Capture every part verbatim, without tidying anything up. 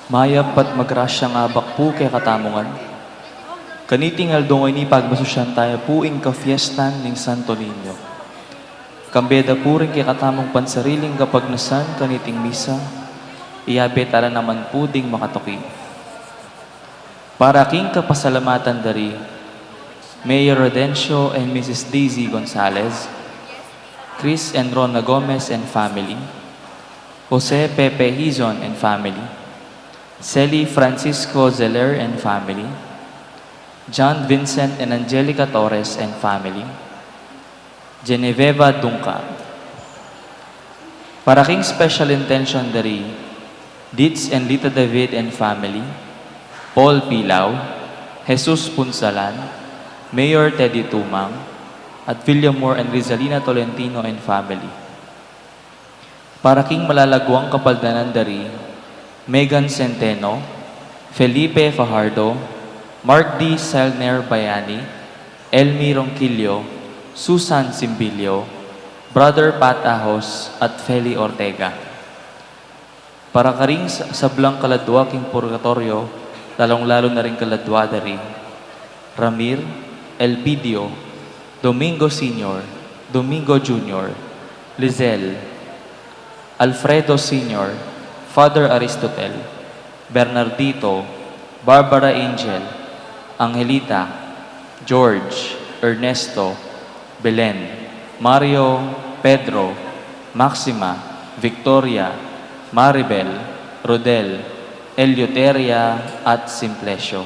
Mayap at magrasyang abak pu kekatamu ngan. Kaniting aldo ngeni pagmasusyan taya pu ing kafiestan ning Santo Niño. Kambe da pu ring kekatamung pansariling kapagnasan kaniting misa, iyabe tala naman pu ding makatuki. Para king kapasalamatan dari Mayor Rodencio and Missus Daisy Gonzalez, Chris and Rona Gomez and family, Jose Pepe Hizon and family, Sally Francisco Zeller and family, John Vincent and Angelica Torres and family, Genevieva Dungca. Para king special intention dari Ditz and Lita David and family, Paul Pilao, Jesus Punsalan, Mayor Teddy Tumang, at Villamor and Rizalina Tolentino and family. Para king malalaguang kapaldanan dari Megan Centeno, Felipe Fajardo, Mark D. Selner Bayani, Elmi Ronquillo, Susan Simbilio, Brother Pat Ahos, at Feli Ortega. Para karing sa-, sablang kaladua king purgatoryo, lalong-lalo na ring kaladua dari Ramir, Elpidio, Domingo Senior, Domingo Junior, Lizelle, Alfredo Senior, Father Aristotel, Bernardito, Barbara Angel, Angelita, George, Ernesto, Belen, Mario, Pedro, Maxima, Victoria, Maribel, Rodel, Eleuteria, at Simplesio.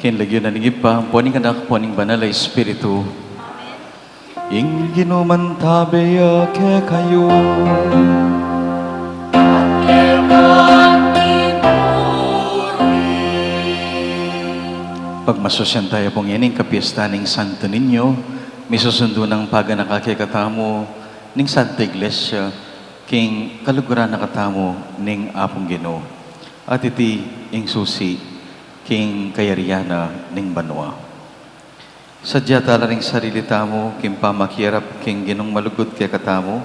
King lagyu na ning Ibpa, ampo ning Anak, ampo ning Banal a Espiritu. Ing Ginu mantabe ya kekayu. Pagmasusyan taya pu ngeni ing kapiestan ning Santo Niño, misusundu nang paganaka kekatamu ning Santa Iglesia, king kaluguran na katamu ning Apung Ginu. At iti ing susi king kayarian na ning banua. Sadya tala ring sarili tamu king pamakiarap king Ginung malugud kekatamu,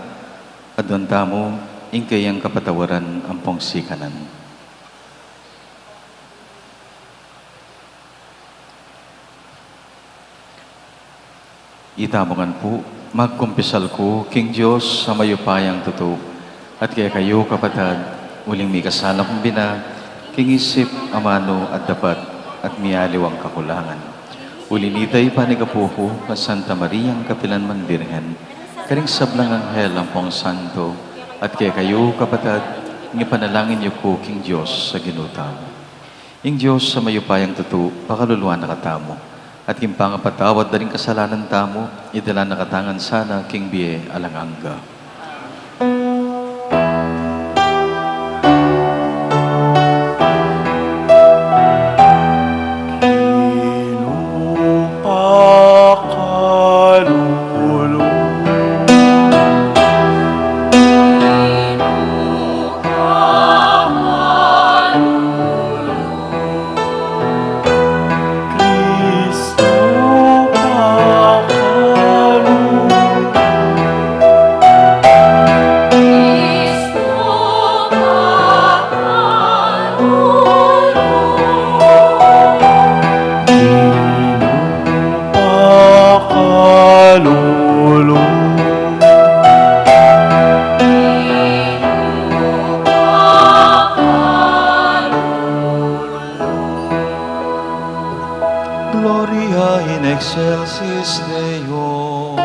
aduan tamu ing kayang kapatawaran ampong sikanan. Itamu ngan pu, magkumpisal ku king Dios a mayupayang tutu, at kekayu, kapatad, uling mikasala kung bina, king isip, amanu, at dapat, at mialiwang kakulangan. Uli nita, ipanigapu ku kang Santa Mariang kapilan man Birhen, karing sablang anghel ampong santo, at kekayu, kapatad, ing ipanalangin yu ku king Dios a Ginu tamu. Ing Dios a mayupayang tutu, pakaluluan na katamu, at king pangapatawad da ring kasalanan tamu, idala na katamu ngan sana king bie alang angga. Gloria in excelsis Deo.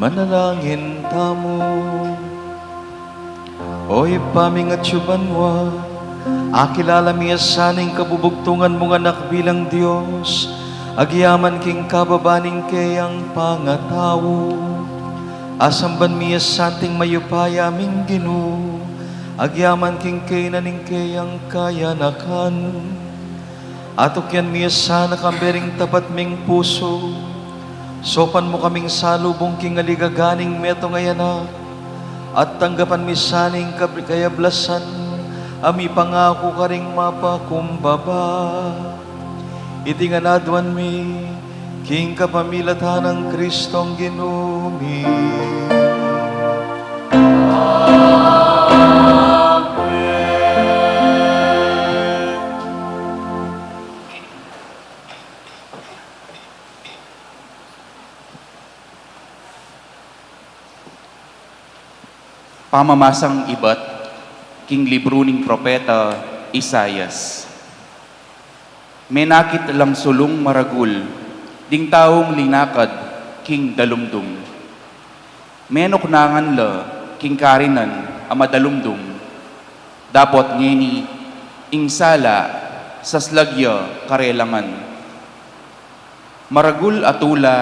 Manalangin tamu. O Ibpa ming atsu banua, akilala mi ya sana ing kabubugtungan mung anak bilang Dios, agyaman king kababa ning keyang pangatau. Asamban mi ya santing mayupaya ming Ginu, agyaman king keyna ning keyang kayanakan. Atukyan mi ya sana kambe ring tapat ming pusu. Saupan mu kaming salubung king aligaga ning metung a anak, at tanggapan mi sana ing kab-, kayablasan a mipangaku karing mapakumbaba. Iti ngan aduan mi king kapamilatan nang Kristong Ginu mi. Pamamasang ibat king libru ning propeta Isaias. Menakit lang sulung maragul ding taung linakad king dalumdum. Menuknangan la king karinan a madalumdum. Dapot ngeni ing sala saslag ya karelangan. Maragul a tula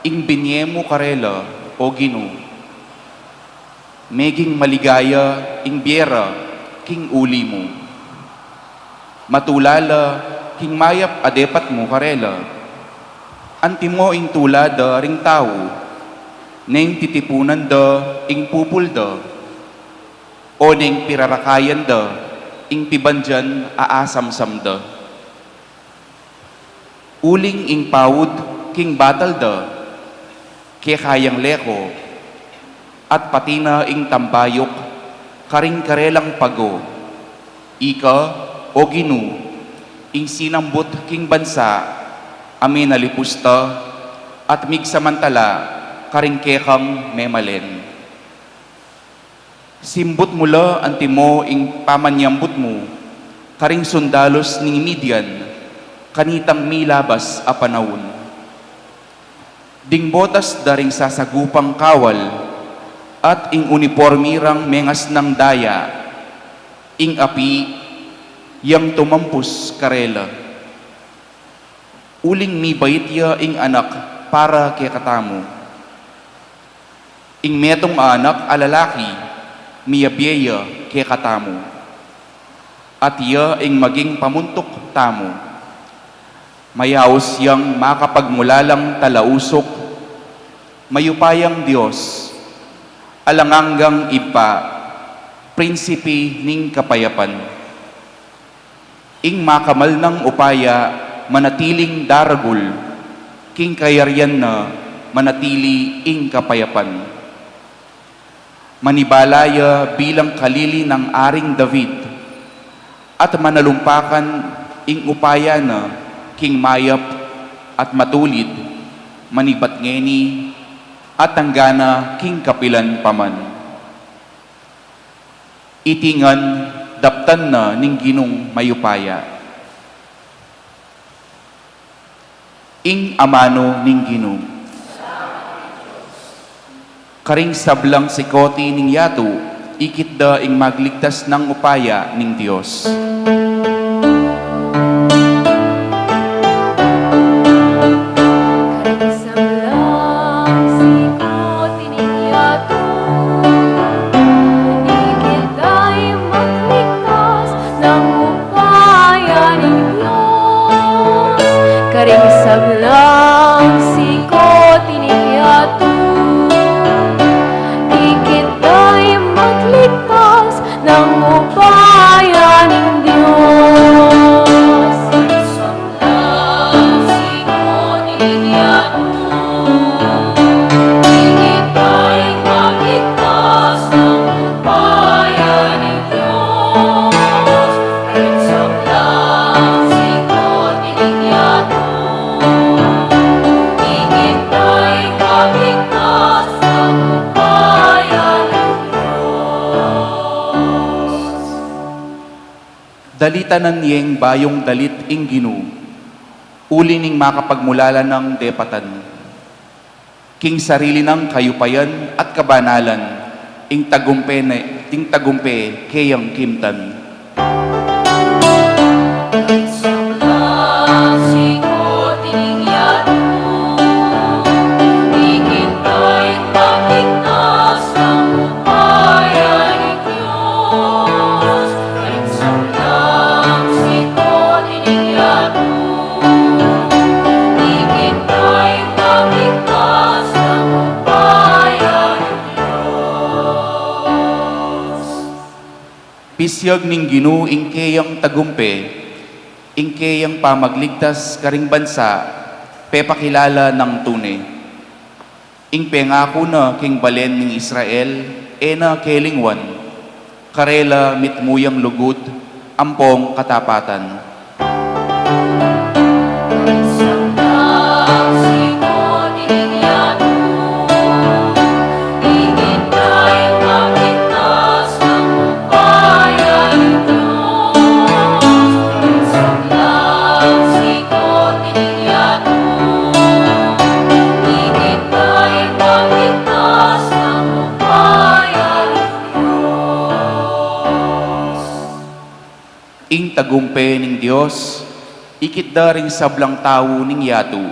ing binie mu karela, O Ginu. Meging maligaya ing bie ra king uli mu. Matula la king mayap a depat mu karela. Antimo ing tula da ring tau, neng titipunan da ing pupul da, o neng pirarakayan da ing pibandian a asamsam da. Uling ing paud king batal da, keka yang leko, at pati na ing tambayuk karing karelang pago. Ika, O Ginu, ing sinambut king bansa a menalipus ta, at migsamantala karing kekang memalen. Simbut mu la antimo ing pamanyambut mu karing sundalus ning Midian kanitang milabas a panaun. Ding botas da ring sasagupang kawal at ing unipormi rang mengasnang daya, ing api yang tumampus karela. Uling mibait ya ing anak para kekatamu. Ing metung a anak a lalaki, miyabie ya kekatamu. At iya ing maging pamuntuk tamu. Mayaus yang makapagmulalang talausuk, mayupayang Dios, alang anggang Ibpa, Prinsipe ning kapayapan. Ing makamal nang upaya manatiling daragul, king kayarian na manatili ing kapayapan. Manibala ya bilang kalili nang Aring David, at manalumpakan ing upaya na king mayap at matulid, manibat ngeni at anggana king kapilan pa man. Iti ngan daptan na ning Ginung mayupaya. Ing amanu ning Ginu. Karing sablang sikoti ning yatu, ikit da ing magligtas nang upaya ning Dios. Karing sablang sikoti ning yatu, ikit da ing magligtas nang upaya ning Dios. Karing sablang sikoti ning yatu, ikit da ing magligtas nang upaya ning Dios. Dalitanan yeng bayung dalit ing Ginu, uli ning makapagmulala nang depatan. King sarili nang kayupayan at kabanalan, ing tagumpe ne, ing tagumpe keyang kimtan. Pisiag ning Ginu ing keyang tagumpe, ing keyang pamagligtas karing bansa, pepakilala nang tune. Ing pengaku na king balen ning Israel, e na kelingwan, karela mitmu yang lugud ampong katapatan. Ing tagumpe ning Dios ikit da ring sablang tau ning yatu.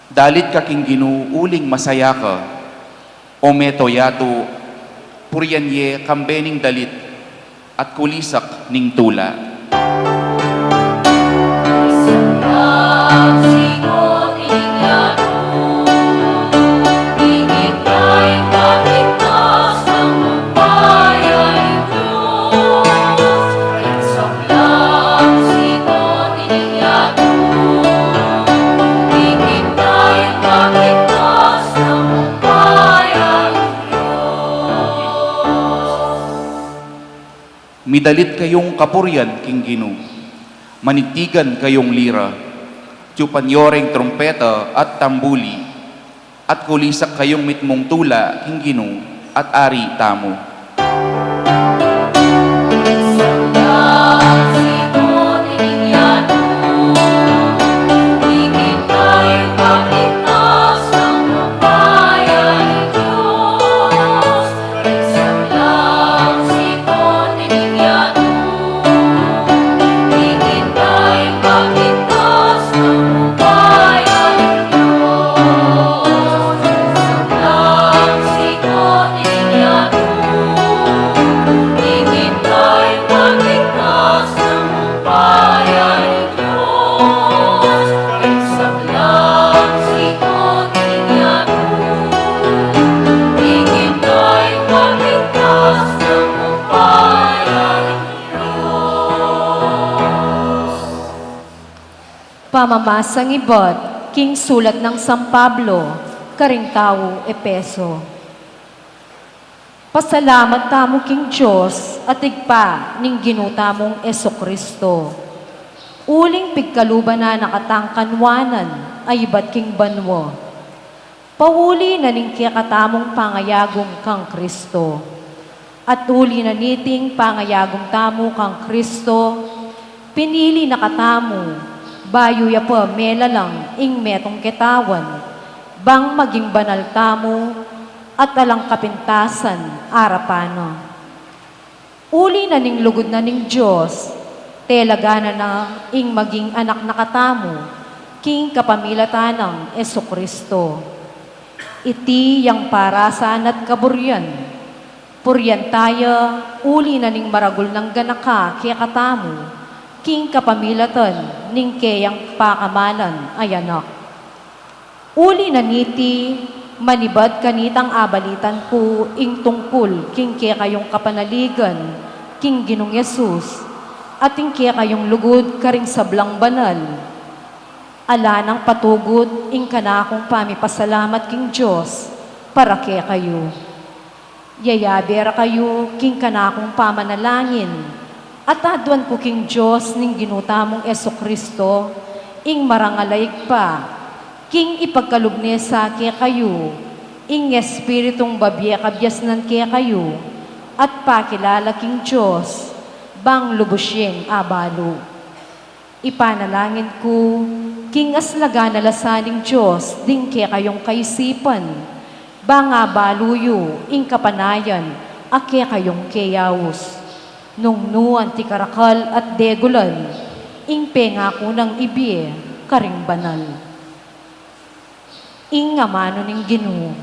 Dalit ka king Ginu uling masaya ka, o meto yatu, purian ye kambe ning dalit at kulisak ning tula. Midalit kayung kapurian king Ginu. Manitigan kayung lira. Tiyupan yo ring trumpeta at tambuli. At kulisak kayung mitmung tula king Ginu at Ari tamu. Pamamasang ibat king sulat nang San Pablo karing tau Efeso. Pasalamat tamu king Dios at Ibpa ning Ginu tamung Jesucristo, uling pigkaluban na na katang kanuanan a ibat king banua, pauli na ning kekatamung pangayagum kang Cristo. At uli na niting pangayagum tamu kang Cristo, pinili na katamu, bayu ya pa melalang ing metung ketawan, bang maging banal tamu at alang kapintasan arapan na. Uli na ning lugud na ning Dios, telaganan na ing maging anak na katamu king kapamilatan nang Jesucristo. Iti yang parasan at kaburian, purian taya uli na ning maragul nang ganaka kekatamu king kapamilatan ning keyang pakamalan a Anak. Uli na niti, manibat kanitang abalitan ku ing tungkul king kekayung kapanaligan king Ginung Jesus at ing kekayung lugud karing sablang banal. Ala nang patugut ing kanakung pamipasalamat king Dios para kekayu. Yayabe ra kayu king kanakung pamanalangin, at aduan ku king Dios ning Ginu tamung Jesucristo, ing marangal a Ibpa, king ipagkalub ne sa kekayu ing Espiritung babie kabiasnan kekayu, at pakilala king Dios, bang lubus yeng abalu. Ipanalangin ku, king aslagan a lasa ning Dios ding kekayung kaisipan, bang abalu yu ing kapanayan a kekayung keyaus, nung nu anti karakal at degulan ing pengaku nang ibie karing banal. Ing amanu ning Ginu.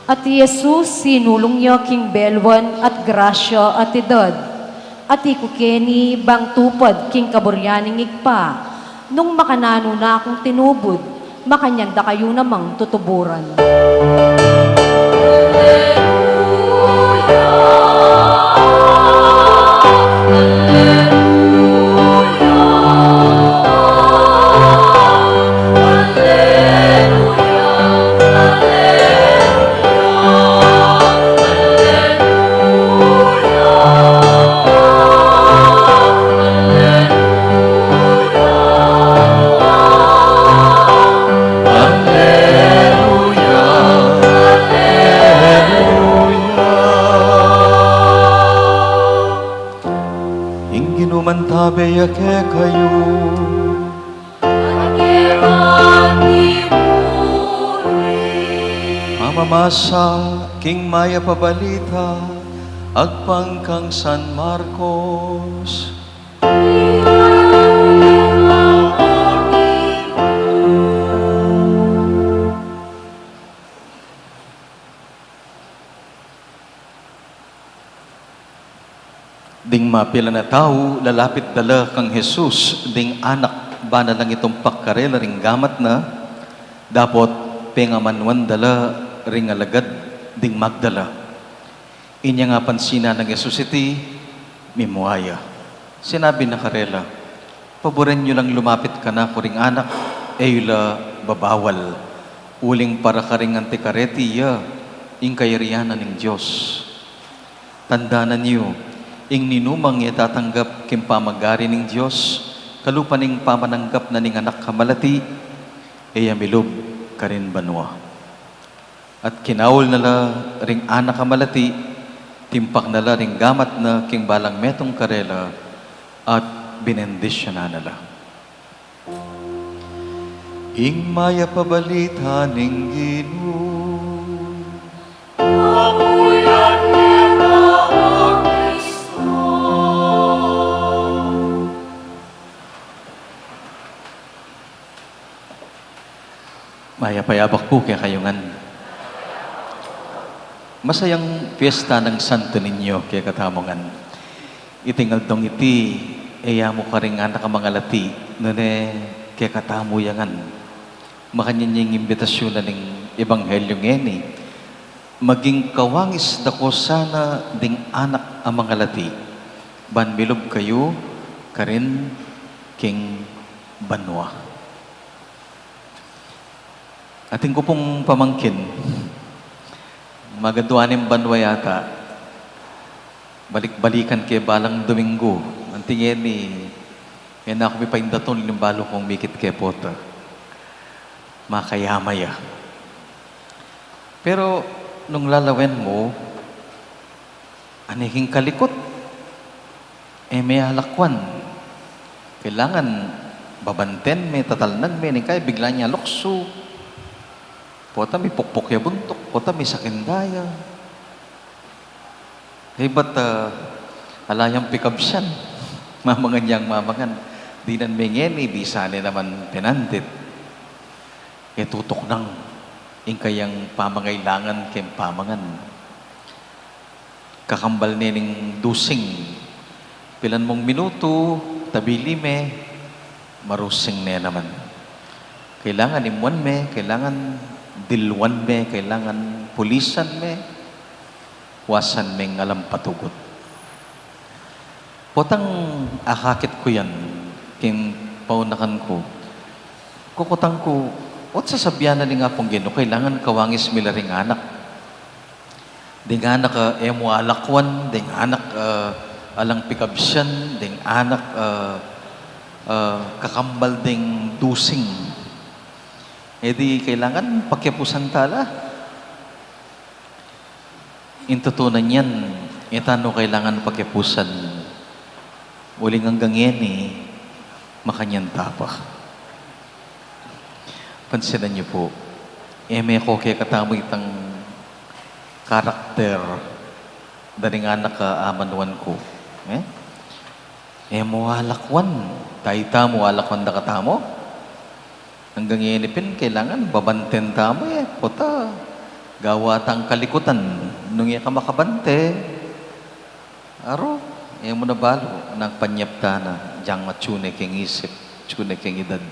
At i Jesus sinulung ya king beluan at grasya at idad, at ikuke ni bang tupad king kaburian ning Ibpa, nung makananu na kung tinubud, makanyan da kayu namang tutuburan. Kaya kekayu. Pamamasa king Mayap a Balita agpang kang San Marcos. Ding mapilan a tau, lalapit da la kang Jesus ding anak, ba na lang itumpak karela ring gamat na, dapot pengamanuan da la ring alagad ding Magdala. Inya nga pansinan nang Jesus iti, mimua ya. Sinabi na karela, "Paburen yu lang lumapit kanaku ring anak, e yu la babawal, uling para karing anti kareti ya ing kayarian na ning Dios. Tandanan yu, ing ninumang e tatanggap king pamagari ning Dios, kalupa ning pamananggap na ning anak a malati, e ya milub karin banua." At kinaul na la ring anak a malati, timpak na la ring gamat na king balang metung karela, at binendisyunan na la. Ing Mayap a Balita ning Ginu. Kapuyan ka, O Kristo. Mayap a yabak pu kekayu ngan. Masayang Fiesta ng Santo Niño kekatamu ngan. Iting aldong iti, e ya mu karing anak a mangalati, nune kekatamu ya ngan. Makanyan ya ing imbitasyun na ning Ebanghelyo ngeni, "Maging kawangis da ko sana ding anak a mangalati, ban milub kayu karin king banua." Atin ku pung pamangkin, magadua ning banua yata, balik-balikan ke balang Dominggu. Anti ngeni, e na ku mipaindatun ning balu kung mikit ke pota. Makayama ya. Pero nung lalawen mu, ane king kalikut, e me alakwan. Kailangan babanten me, tatalnan me, ning kaya bigla nang luksu. Pota mipukpuk ya buntuk, pota misakin da ya. Kaybat, ah, ala yang pikabsian. Mamangan yang mamangan. Dinan me ngeni, bisa ne naman pinandit. E tutuknang ing kayang pamangailangan keng pamangan. Kakambal ne ning dusing. Pilan mung minutu, tabili me, marusing ne naman. Kailangan imuan me, kailangan dilwan me, kailangan pulisan me, wasan meng alang patugut. Potang akakit ku yan, king paunakan ku, kukutan ku, ot sasabian na ning Apung Ginu, kailangan kawangis mi la ring anak. Ding anak, ah, e mu alakwan, ding anak, ah, alang pikabsian, ding anak, ah, ah, kakambal ding dusing. E di kailangan pakiapusan ta la. Ing tutunan yan, e ta no kailangan pakiapusan. Uling anggang ngeni, makanyan ta pa. Pansinan yu pu, e me ko kekatamu itang karakter da ring anak a amanuan ku. E? E mu alakwan, tamu alakwan da katamu. Anggang ngeni pin kailangan babanten tamu e, pota gawa tang kalikutan nung e ka makabante. Aro, e mu na balu, nang panyap ta na, dyan atyu ne keng isip, atyu ne keng idad.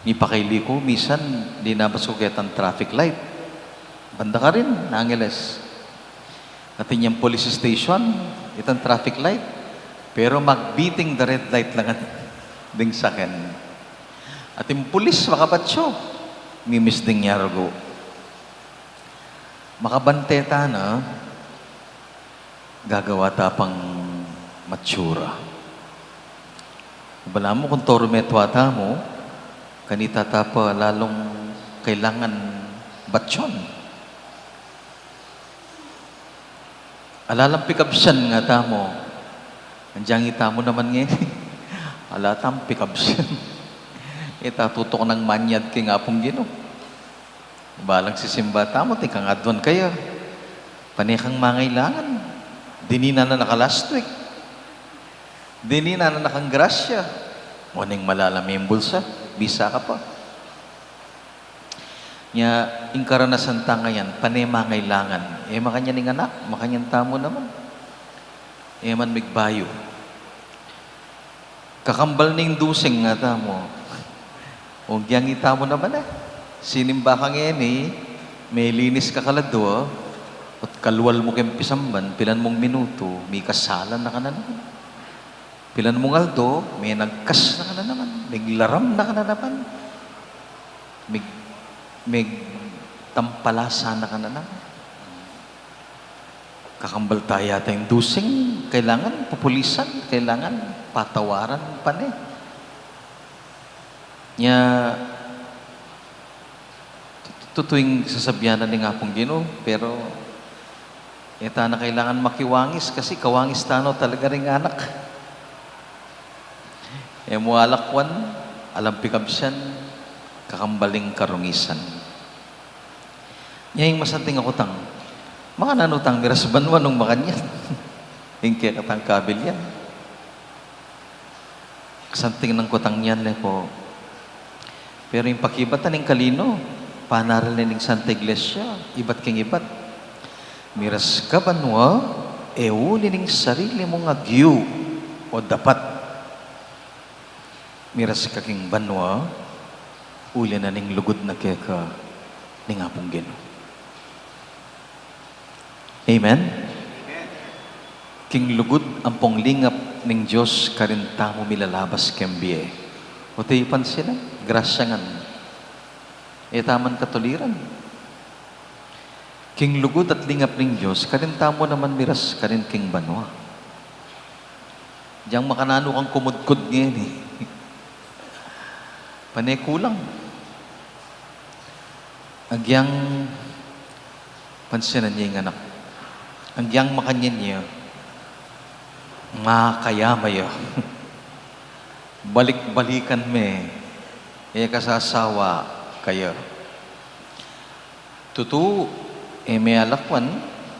Mipakaili ku, misan, linabas ku ketang traffic light. Banda karin Angeles. Atin yang police station, itang traffic light. Pero magbiting the red light lang ding saken. Atin pulis, makabatyo. Mimis ding yargu. Makabante ta na, gagawa ta pang matsura. Balamu kung toru metua tamu, kanita ta pa lalung kailangan batyon. Ala lang pikabsian nga tamu, anjang itamu naman ngeni. Ala tang pikabsian. E ta tutuknang manyad king Apung Ginu. Balang sisimba tamu, atin kang aduan kaya. Pane kang mangailangan. Dininan na ka last week. Dininan na kang grasya. Muning malalam ing bulsa, bisa ka pa. Nya, ing karanasan ta ngayan, pane mangailangan. E makanyan ing anak, makanyan tamu naman. E man migbayu. Kakambal ning dusing nga tamu. Ung gyang itamu naman e. Sinimba ka ngeni, melinis ka kaladua, at kalwal mu keng pisamban, pilan mung minutu, mikasalan na ka na naman. Pilan mung aldo, menagkas na ka na naman, miglaram na ka na naman, mig-, migtampalasa na ka na naman. Kakambal ta yata ing dusing, kailangan pupulisan, kailangan patawaran, pane. Nya, tutu ing sasabian na ning Apung Ginu, pero e ta na kailangan makiwangis kasi kawangis ta no talaga ring anak. E mu alakwan, alang pikabsian, kakambal ing karungisan. Nya ing masanting a kutang, makananu tang miras banua nung makanyan? Ing kekatang kabilian. Santing nang kutang yan, ne po. Pero ing pakibat na ning kalino, panaril na ning Santa Iglesia, ibat king ibat. Miras ka banua, e uli ning sarili mung agyu o dapat. Miras ka king banua, uli na ning lugud na keka ning Apung Ginu. Amen? King lugud ampong lingap ning Dios karin tamu milalabas keng bie. O te ipansinan, grasya ngan. E ta man katuliran. King lugud at lingap ning Dios, karin tamu naman miras karin king banua. Diang makananu kang kumudkud ngeni. Pane kulang. Agyang pansinan ya ing anak. Agyang makanyan ya, makayama ya. Balik-balikan me, e ka sasawa kaya. Tutu, e me alakwan,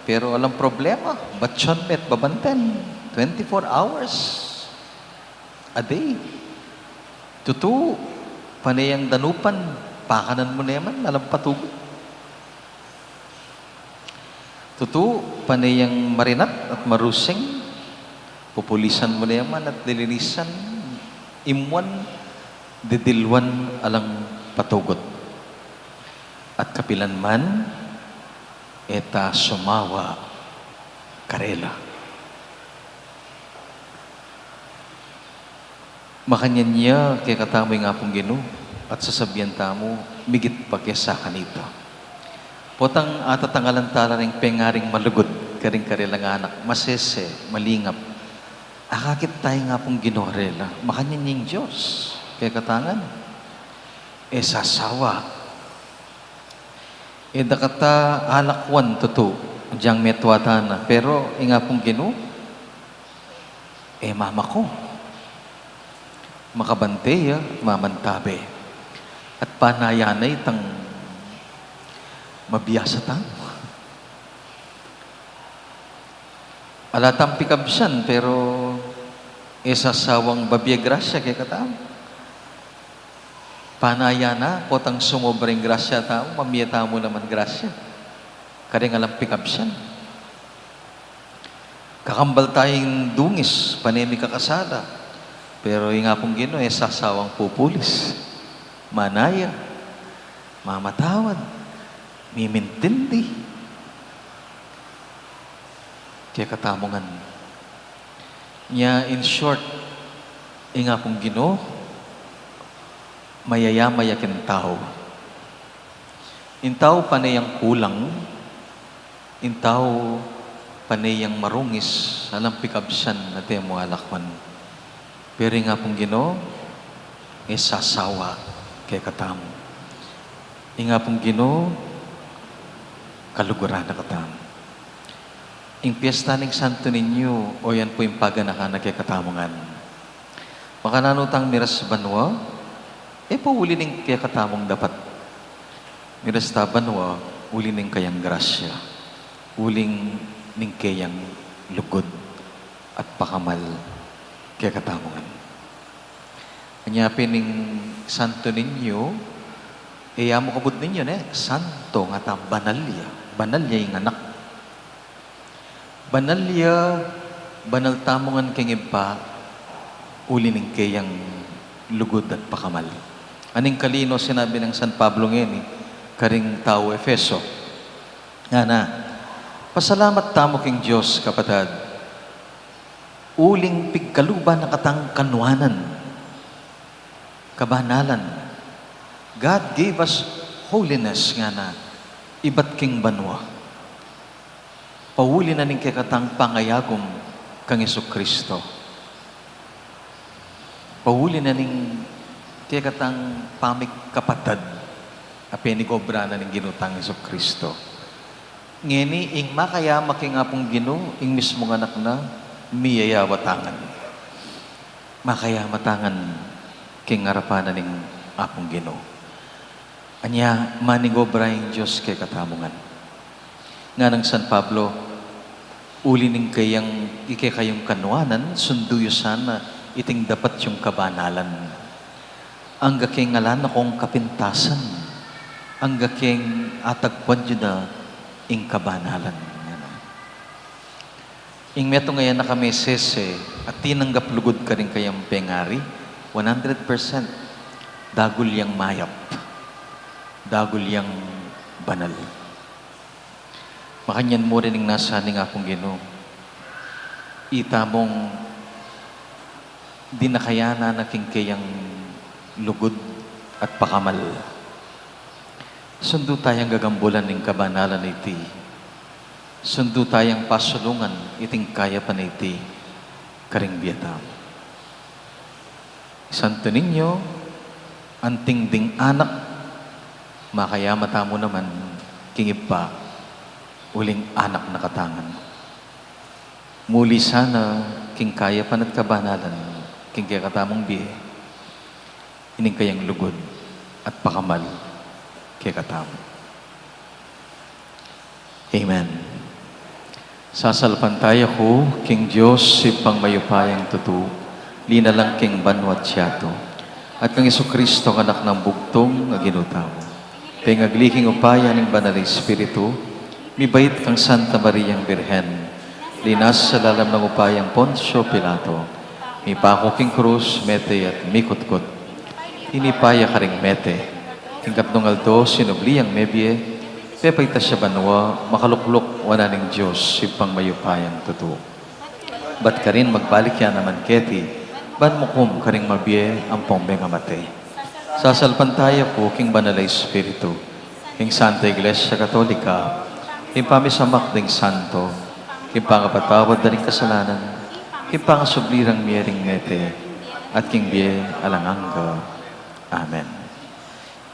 pero alang problema, batyan me at babanten, twenty-four hours a day. Tutu, pane yang danupan, pakanan mu ne man, alang patugut. Tutu, pane yang marinat at marusing, pupulisan mu ne man at lilinisan, imwan, didilwan alang patugut. At kapilan man, e ta sumawa karela. Makanyan ya kekatamu ing Apung Ginu, at sasabian tamu, migit pa kesa kanita. Potang atatangalan tala ring pengaring malugud karing karelang anak, masese, malingap. Akakit ta ing Apung Ginu karela, makanyan ing Dios kekata ngan. E sasawa. E da kata alakwan tutu, agyang metua ta na. Pero ing Apung Ginu, e mamako. Makabante ya, mamantabe. At panayan na itang mabiasa tamu. Ala tang pikabsian, pero e sasawang babie grasya kekatamu. Panayan na, potang sumobra ing grasya tamu, mamie tamu naman grasya. Karing alang pikabsian. Kakambal tayang dungis, pane mikakasala. Pero ing Apung Ginu, e sasawang pupulis. Manaya, mamatawad, mimintindi. Kekatamu ngan. Nya, in short, ing Apung Ginu, mayayama ya king tau. Ing tau pane yang kulang, ing tau pane yang marungis, alang pikabsian, at e mu alakwan. Pero ing Apung Ginu, e sasawa kekatamu. Ing Apung Ginu, kaluguran na katamu. Ing piesta ning Santo Niño, o yan pu ing paganakan na kekatamu ngan. Makananu tang miras banua, e pa uli ning kekatamung dapat. Miras ta banua, uli ning kayang grasya, uling ning keyang lugud at pakamal kekatamu ngan. Anya pin ing Santo Niño, e ya mu kabud Niño, ne, santo, nga ta banal ya. Banal ya ing anak. Banal ya, banal tamu ngan king Ibpa, uli ning keyang lugud at pakamal. Aning kalino sinabi nang San Pablo ngeni karing tau Efeso. Ngana, pasalamat tamu king Dios, kapatad, uling pigkaluban na katang kanuanan, kabanalan. God gave us holiness, ngana, ibat king banua. Pauli na ning kekatang pangayagum kang Jesucristo. Pauli na ning kekatang pamikapatad a penigobra na ning Ginu tang Jesucristo. Ngeni, ing makayama king Apung Ginu, ing mismung Anak na, miyayawa ta ngan. Makayama ta ngan king arapan na ning Apung Ginu. Anya, manigobra ing Dios kekatamu ngan. Nganang San Pablo, uli ning kayang, ikekayung kanuanan, sundu yu sana iting dapat yung kabanalan. Angga keng ala na kong kapintasan, angga keng atagpuan yu na ing kabanalan. Ngana. Ing metung a anak a mesese at tinanggap lugud karing kayang pengari, one hundred percent, dagul yang mayap, dagul yang banal. Makanyan mu rin ing nasa ning Apung Ginu. Itamung dinakayanan na king keyang lugud at pakamal. Sundu tayang gagambulan ning kabanalan iti. Sundu tayang pasulungan iting kayapan iti karing bie tamu. Santo Niño, anting ding anak, makayama tamu naman king Ibpa, uling anak na kata ngan. Muli sana king kayapan at kabanalan king kekatamung bie, ining kayang lugud at pakamal kekatamu. Amen. Sasalpantaya ku king Dios, Ibpang mayupayang tutu, linalang king banua't yatu, at kang Jesucristo, Anak nang bugtung a Ginu tamu, pengagli king upaya ning Banal a Espiritu, mibait kang Santa Mariang Birhen, linas sa lalam nang upayang Poncio Pilato, mipaku king krus, mete at mikutkut. Tinipa ya karing mete, king katnung aldo sinubli yang mebie, pepaitas ya banua, makalukluk wanan ning Dios, Ibpang mayupayang tutu. Bat karin magbalik ya naman keti, ban mukum karing mabie ampong mengamate. Sasalpantaya ku king Banal a Espiritu, king Santa Iglesia Katolika, king pamisamak ding santo, king pangapatawad da ring kasalanan, king pangasubli rang mie ring mete, at king bie alang angga. Amen.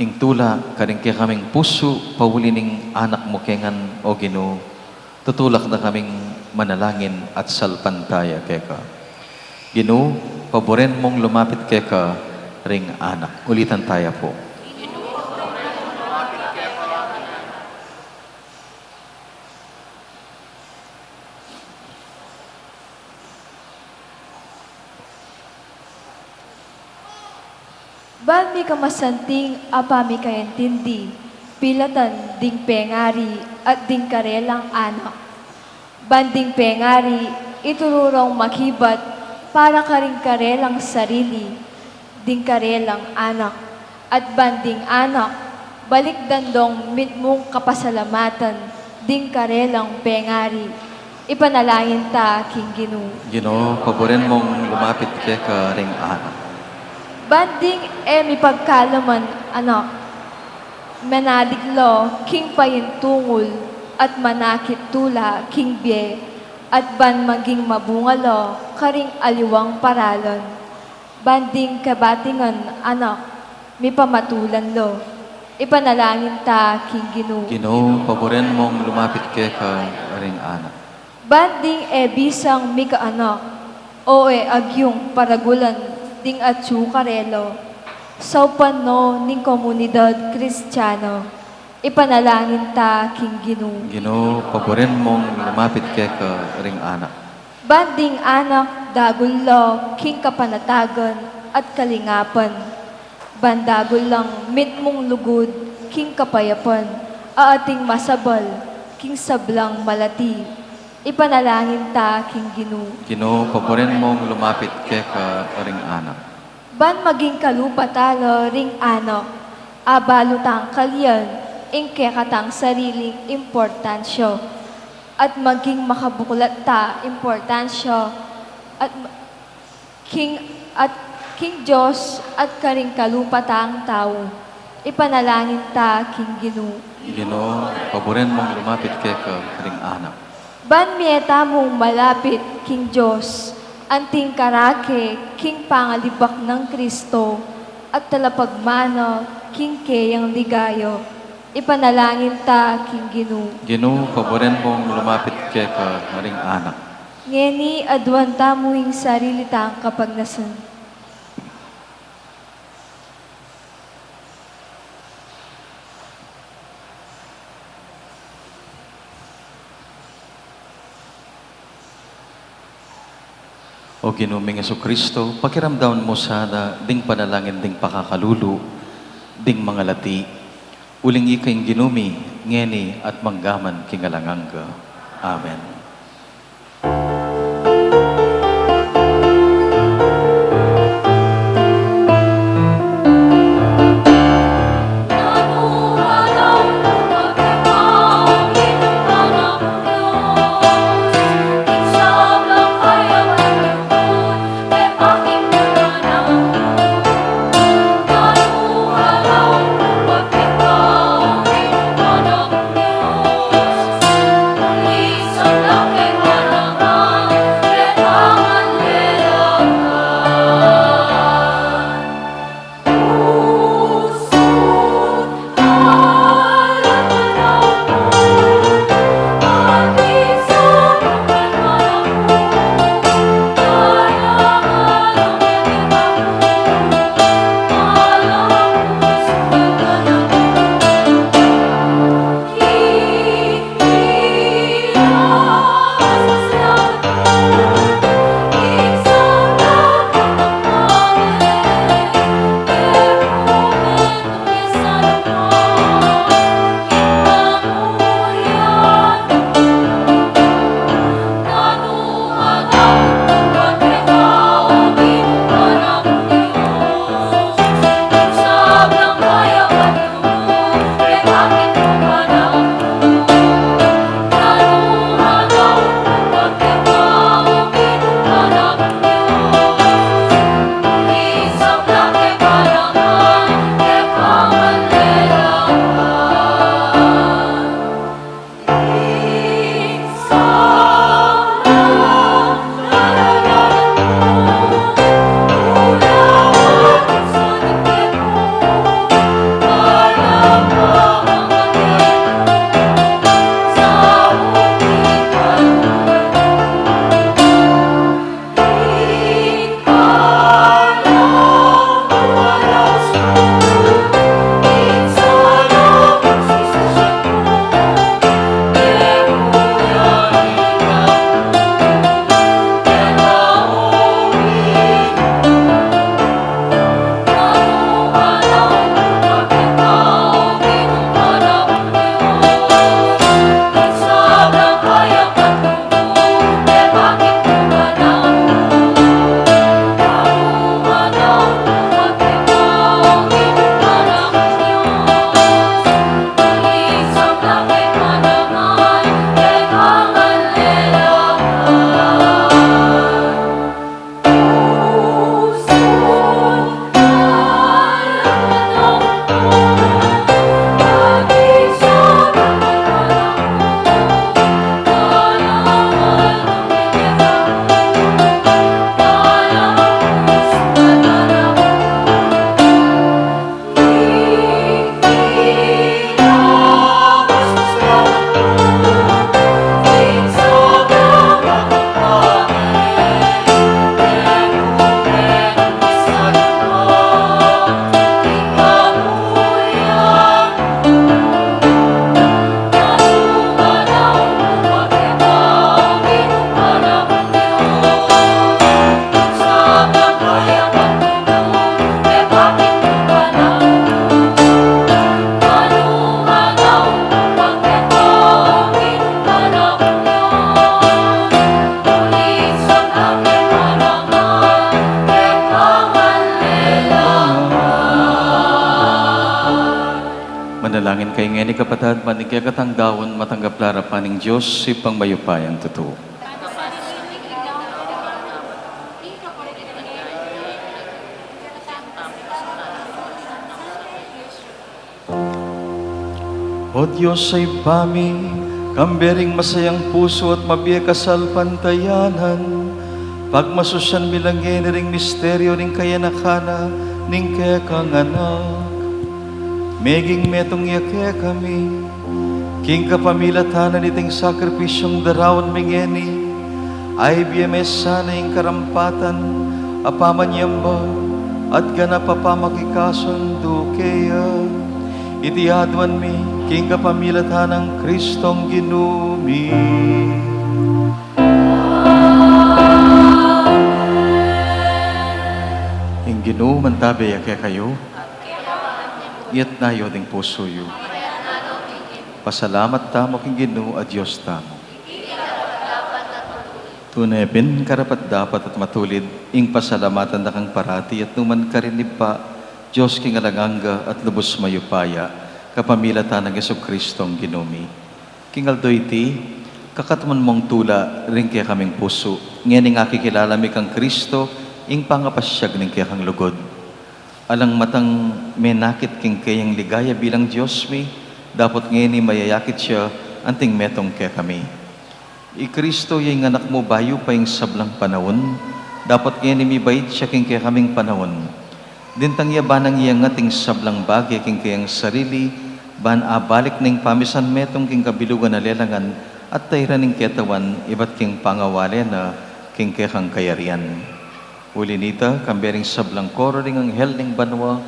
Ing tula karing kekaming pusu, pauli ning anak mu kengan, O Ginu, tutulak da kaming manalangin at salpantaya keka. Ginu, paburen mung lumapit keka ring anak. Ulitan taya pu. Ban mikamasanting a pamikaintindi, pilatan ding pengari at ding karelang anak. Ban ding pengari, ituru rong makibat para karing karelang sarili, ding karelang anak, at ban ding anak, balikdan dong mitmung kapasalamatan ding karelang pengari. Ipanalangin ta king Ginu. Ginu, paburen mung lumapit keka ring anak. Ban ding e mipagkalaman anak, manalig lo king paintungul at manakit tula king bie, at ban maging mabunga lo karing aliwang paralan. Ban ding kabatingan anak, mipamatulan lo. Ipanalangin ta king Ginu. Ginu, paburen mung lumapit keka ring anak. Ban ding e bisang mikaanak, o e agyung paragulan ding atyu karela, saupan no ning komunidad Kristiana, ipanalangin ta king Ginu. Ginu, paburen mung lumapit keka ring anak. Ban ding anak dagul la king kapanatagan at kalingapan. Ban dagul lang mitmung lugud king kapayapan, a ating masabal king sablang malati. Ipanalangin ta king Ginu. Ginu, paburen mung lumapit keka ring anak. Ban maging kalupa tala ring anak, a balu tang kalian ing kekatang sariling importansya, at maging makabuklat ta importansya, at ma-, king, at king Dios at karing kalupa tang tau. Ipanalangin ta king Ginu. Ginu, paburen mung lumapit keka ring anak. Ban mie tamung malapit king Dios, anting karake king pangalibak nang Kristo, at talapagmana king keyang ligaya. Ipanalangin ta king Ginu. Ginu, paburen mung lumapit keka ring anak. Ngeni aduan tamu ing sarili tang kapagnasan. O Ginu ming Jesucristo, pakiramdaman mu sana ding panalangin ding pakakalulu, ding mangalati. Uling ika ing Ginu mi, ngeni at manggaman king alang angga. Amen. Kaya ngeni kapatad, ban ing kekatang daun matanggap la arapan ning Dios, Ibpang mayupayang tutu. O Dios a Ibpa mi, kambe ring masayang pusu at mabie kasalpantayanan, pagmasusian mi la ngeni ring misteryu ning kayanakan na ning kekang Anak. Meging metung ya kekami, king kapamilatan na niting sakripisyung daraun mi ngeni, ay bie me sana ing karampatan a pamanyamba at ganap a pamakikasundu keya. Iti aduan mi king kapamilatan nang Kristong Ginu mi. Ing Ginu mantabe ya kekayu. Iyatas yu ding pusu yu. Pasalamat tamu king Ginu a Dios tamu. Tune pin karapat-dapat at matulid ing pasalamatan da kang parati at nu man karin, Ibpa, Dios king alang angga at lubus mayupaya, kapamilatan nang Jesucristong Ginu mi. King aldo iti, kakatman mung tula ring kekaming pusu, ngening akikilala mi kang Cristo, ing pangapasyag ning kekang lugud. Alang matang menakit king keyang ligaya bilang Dios mi, dapot ngeni mayayakit ya anting metung kekami. I Cristo ya ing Anak mu bayu pa ing sablang panaun, dapot ngeni mibait ya king kekaming panaun. Dintang ya ba nang iyangat ing sablang bage king keyang sarili, ban abalik na ing pamisan metung king kabilugan a lelangan, at tairan ing ketawan ibat king pangawale na king kekang kayarian. Uli nita, kambe ring sablang koro ring anghel ning banua,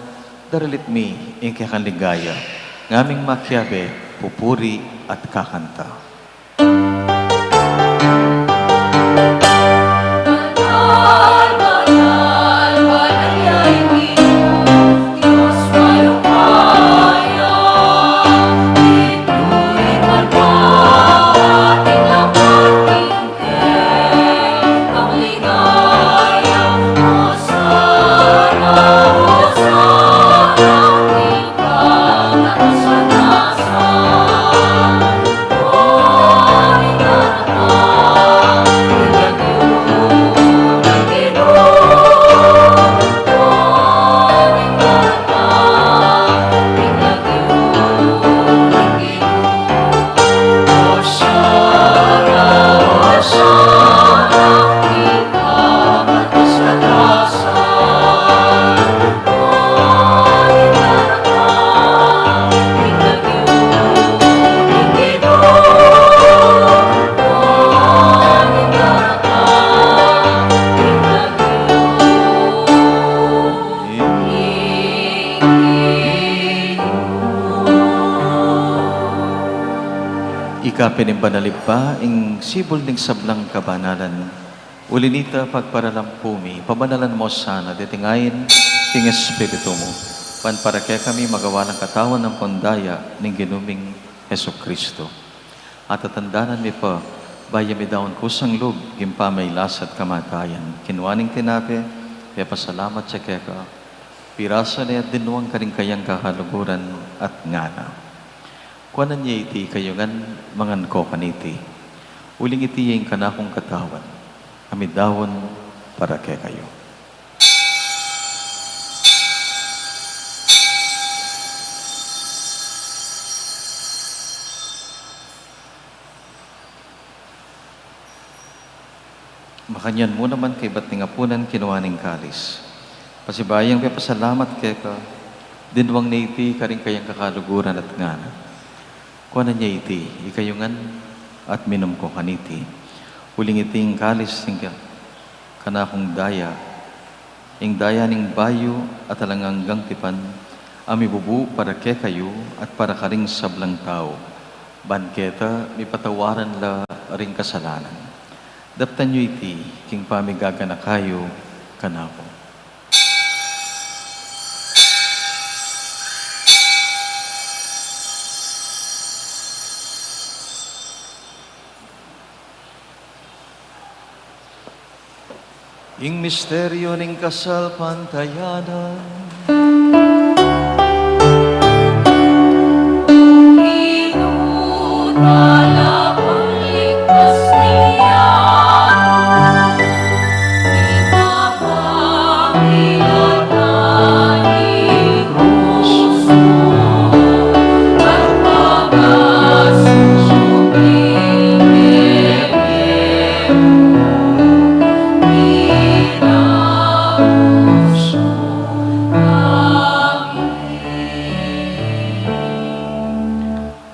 daralit mi ing kekang ligaya, ngaming makiabe, pupuri at kakanta. Ika pin ing banal Ibpa, ing sibul ning sablang kabanalan. Uli nita, pagparalampu mi, pabanalan mu sana deting ain king Espiritu mu, ban para kekami magawa lang katawan ampon daya ning Ginu ming Jesucristo. Atatandanan mi pa, bayu mi daun kusang lub king pamagkasakit at kamatayan, kinua ne ing tinape, pepasalamat ya keka, pirasu ne at dinwang karing kayang kakaluguran at ngana: Kuanan ye iti kayu ngan, mangan ko kaniti, uling iti ya ing kanakung katawan, a midaun para kekayu. Makanyan mu naman kaybat ning apunan, kinua ne ing kalis, pasibayu yang pepasalamat keka, dinwang ne iti karing kayang kakaluguran at ngana: Kuanan ye iti, ikayu ngan, at minum ko kaniti, uling iti ing kalis ning ka-, kanakung daya, ing daya ning bayu at alang anggang tipan, a mibubu para kekayu at para karing sablang tau, ban keta mipatawaran la ring kasalanan. Daptan yu iti king pamigaganaka yu kanaku. Ing misteryu ning kasalpantayanan.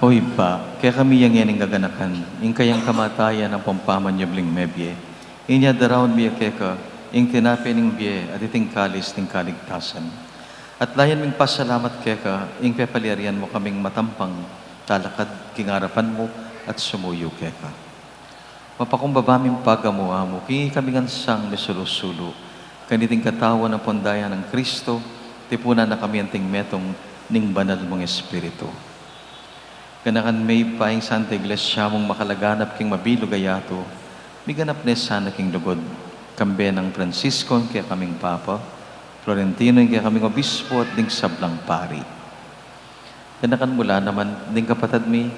O Ibpa, kekami yang ngening gaganakan ing kayang kamatayan ampong pamanyubling mebie. Inya daraun mi ya keka ing tinape ning bie at iting kalis ning kaligtasan. At layan ming pasalamat keka ing pepalyarian mu kaming matampang talakad king arapan mu at sumuyu keka. Mapakumbaba ming pagamu-amu king ikami ngan sang misulu-sulu kaniting katawan ampong daya nang Kristo, tipunan na kami anting metung ning Banal mung Espiritu. Ganakan me Ibpa ing Santa Iglesia mung makalaganap king mabilug a yatu, miganap ne sana king lugud, kambe nang Francisco ing kekaming Papa, Florentino ing kekaming Obispo at ding sablang pari. Ganakan mu la naman ding kapatad mi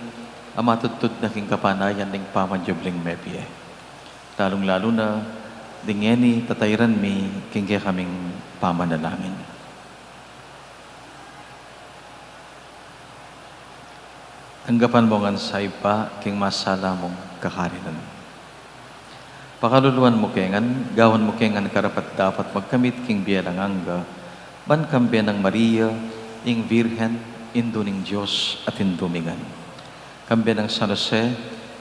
a matudtud na king kapanayan ning pamanyubling mebie. Lalung-lalu na ding ngeni tatairan mi king kekaming pamanalangin. Tanggapan mu ngan sa Ibpa king masala mung kakarinan. Pakaluluan mu ke ngan, gawan mu ke ngan karapat-dapat magkamit king bie alang angga, ban kambe nang Maria, ing Virgen, Indu ning Dios at Indu mi ngan. Kambe nang San Jose,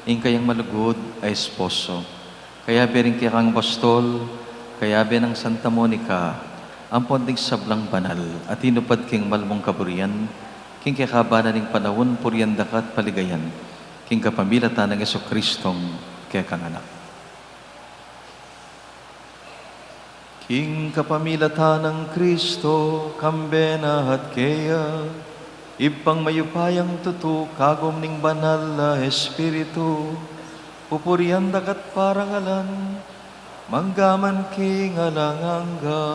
ing kayang malugud a esposo. Kayabe ring kekang apostol, kayabe nang Santa Monica, ampon ding sablang banal a tinupad king mal mung kaburian, king kekaban na ning panaun purian da ka at paligayan, king kapamilatan nang Jesucristong kekang Anak. King kapamilatan nang Kristo, kambe na at keya, Ibpang mayupayang tutu, kagum ning Banal a Espiritu, pupurian da ka at parangalan, mangga man king alang angga.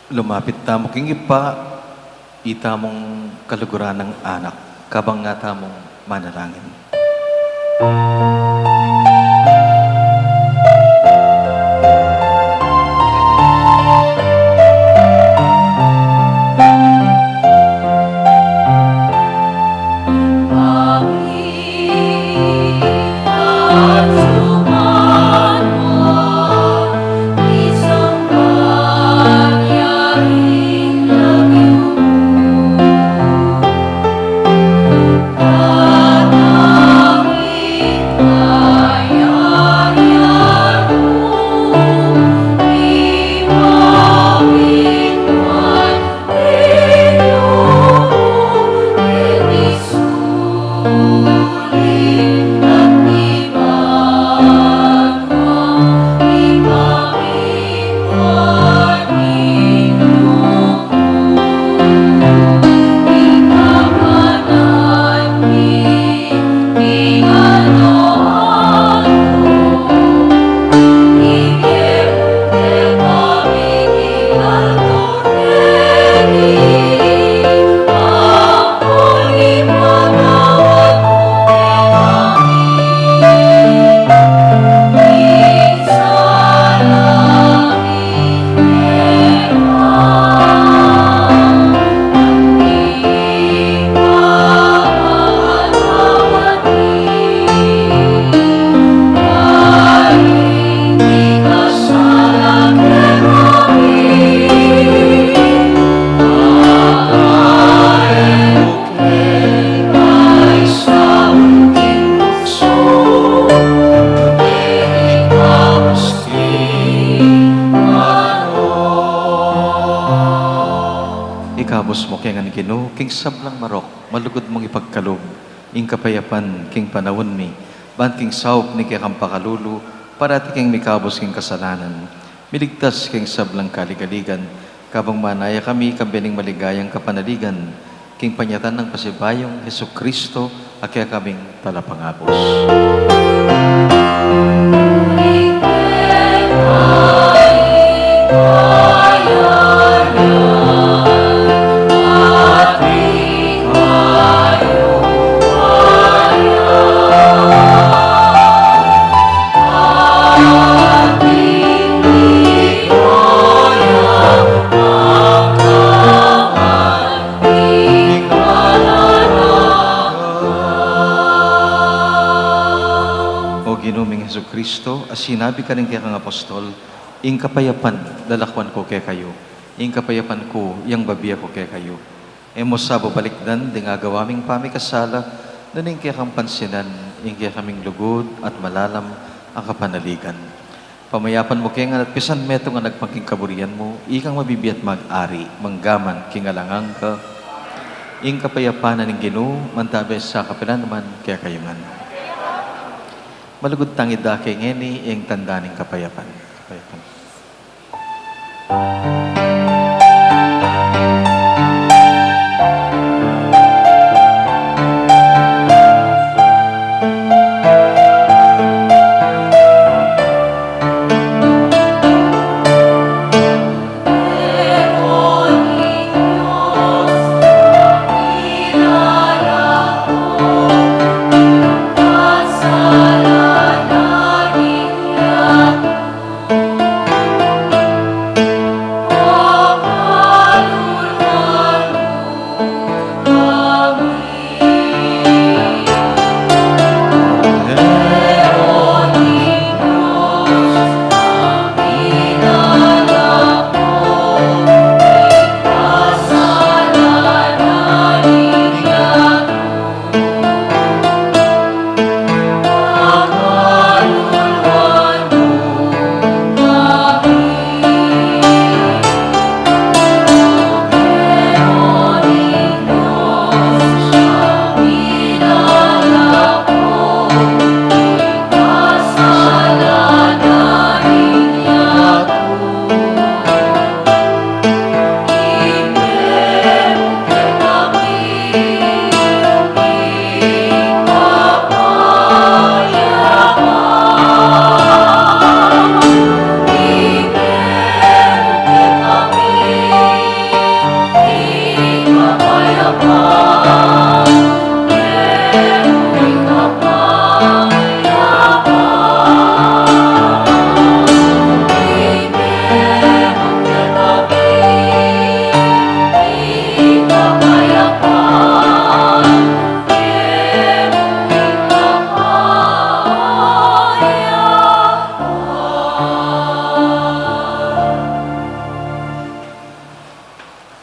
Lumapit tamu king Ibpa, itamung kaluguran nang anak, kabang nga tamung manalangin. Ikabus mu ke ngan, Ginu, king sablang marok, malugud mung ipagkalub ing kapayapan king panaun mi, ban king saup ning kekang pakalulu, parati keng mikabus king kasalanan, miligtas king sablang kaligaligan, kabang manaya kami kambe ning maligayang kapanaligan, king panyatang nang pasibayung Jesucristo, a kekaming Talapangabus. sinabi karing kekang apostol, "Ing kapayapan lalakwan ku kekayu, ing kapayapan ku yang bibie ku kekayu." E mu sa babalikdan ding agawa ming pamikasala, nune ing kekang pansinan ing kekaming lugud at malalam a kapanaligan. Pamayapan mu kami ngan at pisan metung a nagpang king kaburian mu, ikang mabibie at mag-ari, mangga man king alang angga. Ing kapayapan na ning Ginu, mantabe sa kapilan man kekayu ngan. Malugud tang idake ngeni ing tanda ning kapayapan. Kapayapan.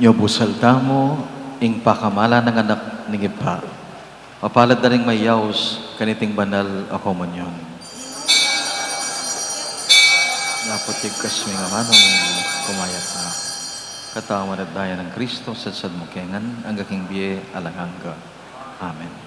Nya busal tamu ing pakamalan nang Anak ning Ibpa. Mapalad da ring mayaus kaniting banal a komunyon. Naputik kas mi nga manung kumayap na. Katawan at daya nang Kristo, sadsad mu kengan, angga king bie alang angga. Amen.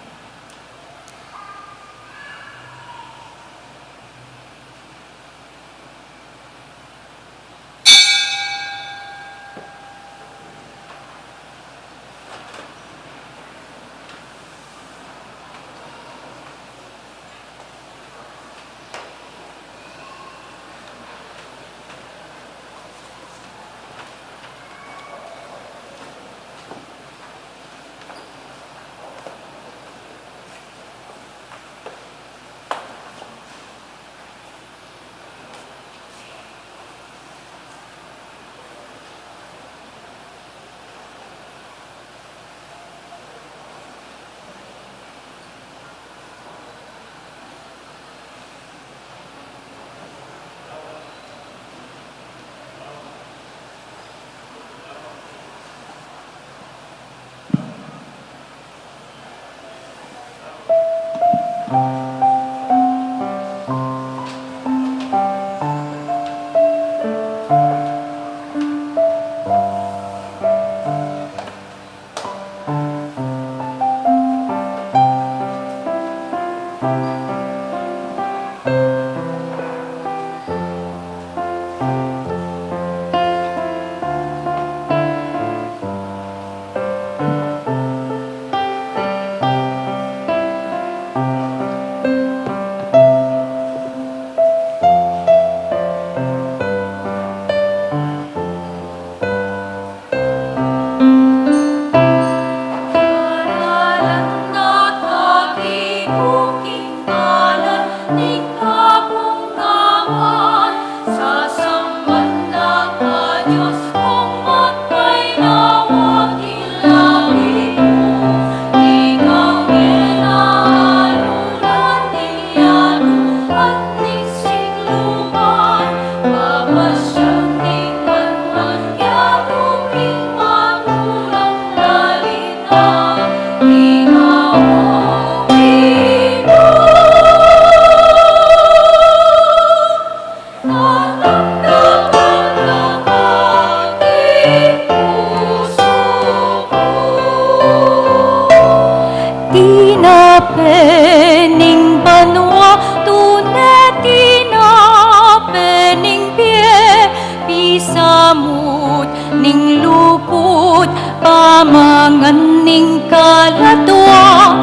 ning luput, pamangan ning kaladwa,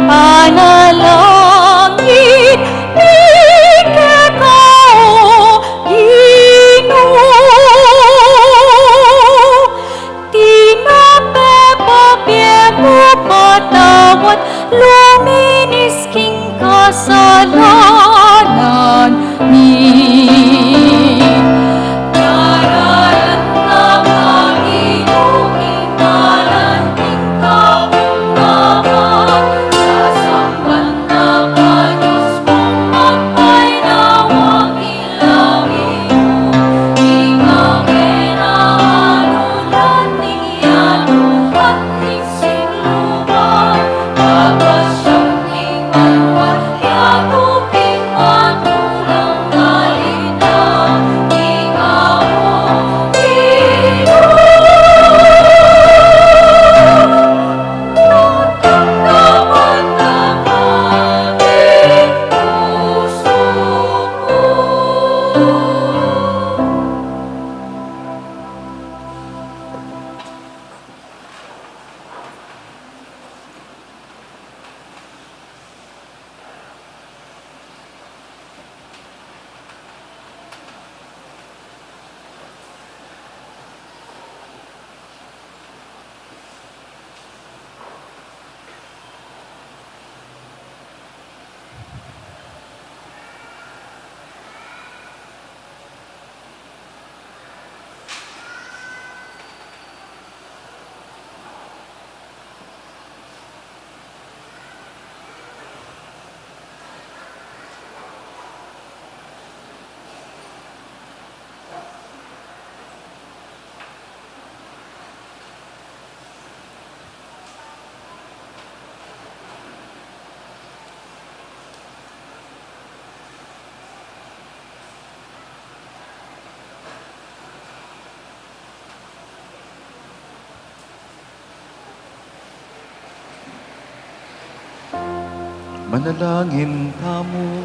panalangin mi keka, O Ginu. Tinape, papie mu, patawad, luminis king kasalanan mi. Daralan na ka, Ginu, ing ngalan ning kapungapan, sasamban na ka, Dios kung magpainawa, ing labi mu, ing ape na anulan ning yatu at ning sinluban, pagpasyag ning banua at yatu king matulang alita, ing amu Ginu. Tatanggap na ka king pusu ku. Manalangin tamu.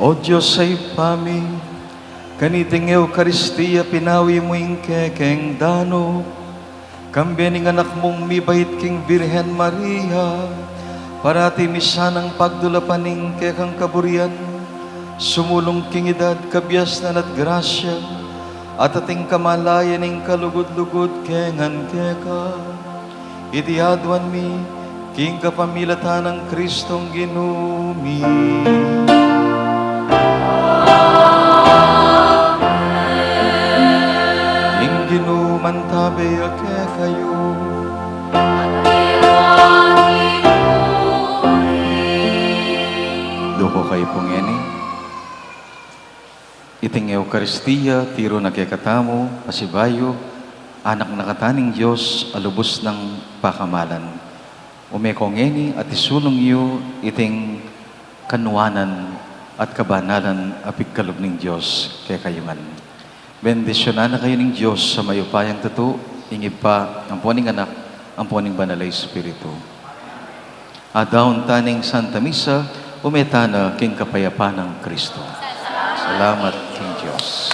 O Dios a Ibpa mi, kaniting Eukaristia pinawi mu ing kekeng danu, kambe ning Anak mung mibait king Birhen Maria, parati mi sanang pagdulapan ing kekang kaburian, sumulung king idad, kabiasnan at grasya, at ating kamalayan ing kalugud-lugud kengan keka. Iti aduan mi king kapamilatan nang Kristong Ginu mi. Amen. Ing Ginu mantabe ya kekayu. Duko kayu pu ngeni. Iting Eukaristia, tiru na kekatamu, pasibayu, anak na katamu ning Dios a lubus nang pakamalan. Ume ko ngeni at isulung yu iting kanuanan at kabanalan a pigkalub ning Dios kekayu ngan. Bendisyunan na kayu ning Dios a mayupayang tutu, ing Ibpa, ampo ning Anak, ampo ning Banal a Espiritu. Adaun ta ning Santa Misa, ume tana king kapayapan nang Kristo. Salamat king Dios.